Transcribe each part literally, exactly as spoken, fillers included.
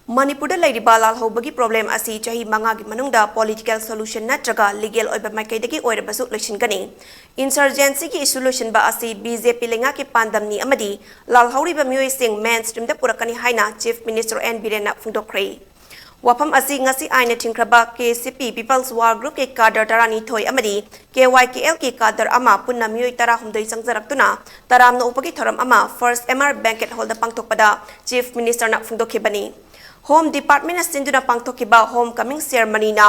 ꯃꯅꯤꯄꯨꯔꯗ ꯂꯩꯔꯤꯕ ꯂꯥꯜꯍꯧꯕꯒꯤ problem ꯑꯁꯤ ꯆꯍꯤ ꯃꯉꯥꯒꯤ ꯃꯅꯨꯡꯗ political solution ꯅꯠꯇ꯭ꯔꯒ legal ꯑꯣꯏꯕ ꯃꯥꯏꯀꯩꯗꯒꯤ ꯑꯣꯏꯔꯕꯁꯨ ꯂꯣꯏꯁꯤꯟꯒꯅꯤ꯫ Insurgencyꯒꯤ issue ꯂꯣꯏꯁꯤꯟꯕ ꯑꯁꯤ BJP ꯂꯩꯉꯥꯛꯀꯤ ꯄꯥꯟꯗꯝꯅꯤ ꯑꯃꯗꯤ ꯂꯥꯜꯍꯧꯔꯤꯕ ꯃꯤꯑꯣꯏꯁꯤꯡ mainstreamꯗ ꯄꯨꯔꯛꯀꯅꯤ ꯍꯥꯏꯅ Chief Minister N ꯕꯤꯔꯦꯟꯅ ꯐꯣꯡꯗꯣꯛꯈ꯭ꯔꯦ꯫ ꯋꯥꯐꯝ ꯑꯁꯤ ꯉꯁꯤ ꯑꯥꯏꯟꯅ ꯊꯤꯡꯈ꯭ꯔꯕ KCP People's War Groupꯀꯤ cadre ꯇꯔꯥꯅꯤꯊꯣꯏ ꯑꯃꯗꯤ KYKLꯒꯤ cadre ꯑꯃ ꯄꯨꯟꯅ ꯃꯤꯑꯣꯏ ꯇꯔꯥꯍꯨꯝꯗꯣꯏ ꯆꯪꯖꯔꯛꯇꯨꯅ ꯇꯔꯥꯝꯅ ꯑꯣꯛꯄꯒꯤ ꯊꯧꯔꯝ ꯑꯃ First M R Banquet Hallꯗ ꯄꯥꯡꯊꯣꯛꯄꯗ Chief Ministerꯅ ꯐꯣꯡꯗꯣꯛꯈꯤꯕꯅꯤ꯫ Home Departmentꯅ ꯁꯤꯟꯗꯨꯅ ꯄꯥꯡꯊꯣꯛꯈꯤꯕ Homecoming Ceremonyꯅ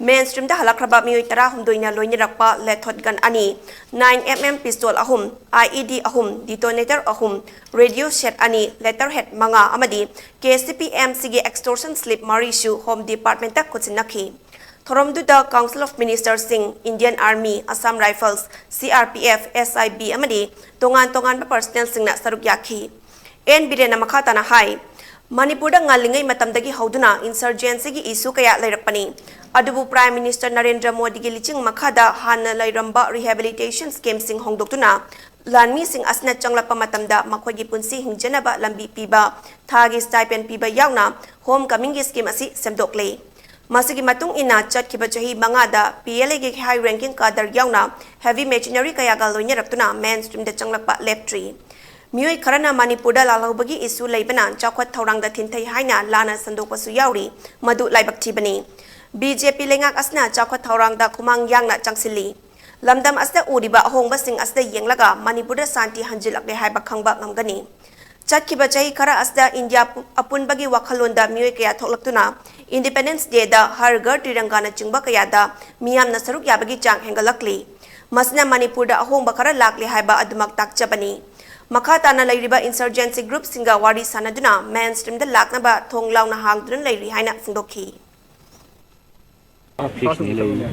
mainstreamꯗ ꯍꯜꯂꯛꯈ꯭ꯔꯕ ꯃꯤꯑꯣꯏ ꯇꯔꯥꯍꯨꯝꯗꯣꯏꯅ ꯂꯣꯏꯅꯔꯛꯄ ꯂꯦꯊꯣꯠ gun ꯑꯅꯤ, nine MM pistol ꯑꯍꯨꯝ, IED ꯑꯍꯨꯝ, detonator ꯑꯍꯨꯝ, radio set ꯑꯅꯤ, letterhead ꯃꯉꯥ ꯑꯃꯗꯤ KCP MCꯒꯤ extortion slip ꯃꯔꯤꯁꯨ Home Departmentꯇ ꯈꯨꯠꯁꯤꯟꯅꯈꯤ꯫ ꯊꯧꯔꯝꯗꯨꯗ Council of Ministerꯁꯤꯡ, Indian Army, Assam Rifles, CRPF, SIB ꯑꯃꯗꯤ ꯇꯣꯉꯥꯟ ꯇꯣꯉꯥꯟꯕ personnelꯁꯤꯡꯅ ꯁꯔꯨꯛ ꯌꯥꯈꯤ꯫ N ꯕꯤꯔꯦꯟꯅ ꯃꯈꯥ ꯇꯥꯅ ꯍꯥꯏ, ꯃꯅꯤꯄꯨꯔꯗ ꯉꯜꯂꯤꯉꯩ ꯃꯇꯝꯗꯒꯤ ꯍꯧꯗꯨꯅ insurgencyꯒꯤ issue ꯀꯌꯥ ꯂꯩꯔꯛꯄꯅꯤ꯫ ꯑꯗꯨꯕꯨ Prime Minister ꯅꯔꯦꯟꯗ꯭ꯔ ꯃꯣꯗꯤꯒꯤ ꯂꯤꯆꯤꯡ ꯃꯈꯥꯗ ꯍꯥꯟꯅ ꯂꯩꯔꯝꯕ rehabilitation schemeꯁꯤꯡ ꯍꯣꯡꯗꯣꯛꯇꯨꯅ ꯂꯥꯟꯃꯤꯁꯤꯡ ꯑꯁꯤꯅ ꯆꯪꯂꯛꯄ ꯃꯇꯝꯗ ꯃꯈꯣꯏꯒꯤ ꯄꯨꯟꯁꯤ ꯍꯤꯡꯖꯅꯕ ꯂꯝꯕꯤ ꯄꯤꯕ, ꯊꯥꯒꯤ stipend ꯄꯤꯕ ꯌꯥꯎꯅ Homecomingꯒꯤ scheme ꯑꯁꯤ ꯁꯦꯝꯗꯣꯛꯂꯦ꯫ ꯃꯁꯤꯒꯤ ꯃꯇꯨꯡ ꯏꯟꯅ ꯆꯠꯈꯤꯕ ꯆꯍꯤ ꯃꯉꯥꯗ PLAꯒꯤ high ranking cadre ꯌꯥꯎꯅ heavy machinery ꯀꯌꯥꯒ ꯂꯣꯏꯅꯔꯛꯇꯨꯅ mainstreamꯗ ꯆꯪꯂꯛꯄ ꯂꯦꯞꯇ꯭ꯔꯤ꯫ ꯃꯤꯑꯣꯏ ꯈꯔꯅ ꯃꯅꯤꯄꯨꯔꯗ ꯂꯥꯜꯍꯧꯕꯒꯤ issue ꯂꯩꯕꯅ ꯆꯥꯎꯈꯠ ꯊꯧꯔꯥꯡꯗ ꯊꯤꯟꯊꯩ ꯍꯥꯏꯅ ꯂꯥꯟꯅ ꯁꯟꯗꯣꯛꯄꯁꯨ ꯌꯥꯎꯔꯤ, ꯃꯗꯨ ꯂꯥꯏꯕꯛ ꯊꯤꯕꯅꯤ꯫ BJP ꯂꯩꯉꯥꯛ ꯑꯁꯤꯅ ꯆꯥꯎꯈꯠ ꯊꯧꯔꯥꯡꯗ ꯈꯨꯃꯥꯡ ꯌꯥꯡꯅ ꯆꯪꯁꯤꯜꯂꯤ꯫ ꯂꯝꯗꯝ ꯑꯁꯤꯗ ꯎꯔꯤꯕ ꯑꯍꯣꯡꯕꯁꯤꯡ ꯑꯁꯤꯗ ꯌꯦꯡꯂꯒ ꯃꯅꯤꯄꯨꯔꯗ ꯁꯥꯟꯇꯤ ꯍꯟꯖꯤꯜꯂꯛꯂꯦ ꯍꯥꯏꯕ ꯈꯪꯕ ꯉꯝꯒꯅꯤ꯫ ꯆꯠꯈꯤꯕ ꯆꯍꯤ ꯈꯔ ꯑꯁꯤꯗ ꯏꯟꯗꯤꯌꯥ ꯄꯨ-, ꯑꯄꯨꯟꯕꯒꯤ ꯋꯥꯈꯜꯂꯣꯟꯗ ꯃꯤꯑꯣꯏ ꯀꯌꯥ ꯊꯣꯛꯂꯛꯇꯨꯅ Independence Dayꯗ ꯍꯔ ꯘꯔ ꯇꯤꯔꯪꯒꯥꯅꯆꯤꯡꯕ ꯀꯌꯥꯗ ꯃꯤꯌꯥꯝꯅ ꯁꯔꯨꯛ ꯌꯥꯕꯒꯤ ꯆꯥꯡ ꯍꯦꯟꯒꯠꯂꯛꯂꯤ꯫ ꯃꯁꯤꯅ ꯃꯅꯤꯄꯨꯔꯗ ꯑꯍꯣꯡꯕ ꯈꯔ ꯂꯥꯛꯂꯦ ꯍꯥꯏꯕ ꯑꯗꯨꯃꯛ ꯇꯥꯛꯆꯕꯅꯤ꯫ ꯃꯈꯥ ꯇꯥꯅ ꯂꯩꯔꯤꯕ insurgency groupꯁꯤꯡꯒ ꯋꯥꯔꯤ ꯁꯥꯅꯗꯨꯅ mainstreamꯗ ꯂꯥꯛꯅꯕ ꯊꯣꯡ ꯂꯥꯎꯅ ꯍꯥꯡꯗꯨꯅ ꯂꯩꯔꯤ ꯍꯥꯏꯅ ꯐꯣꯡꯗꯣꯛꯈꯤ꯫ ꯐꯤꯛꯁꯅꯤ ꯂꯩꯔꯤ꯫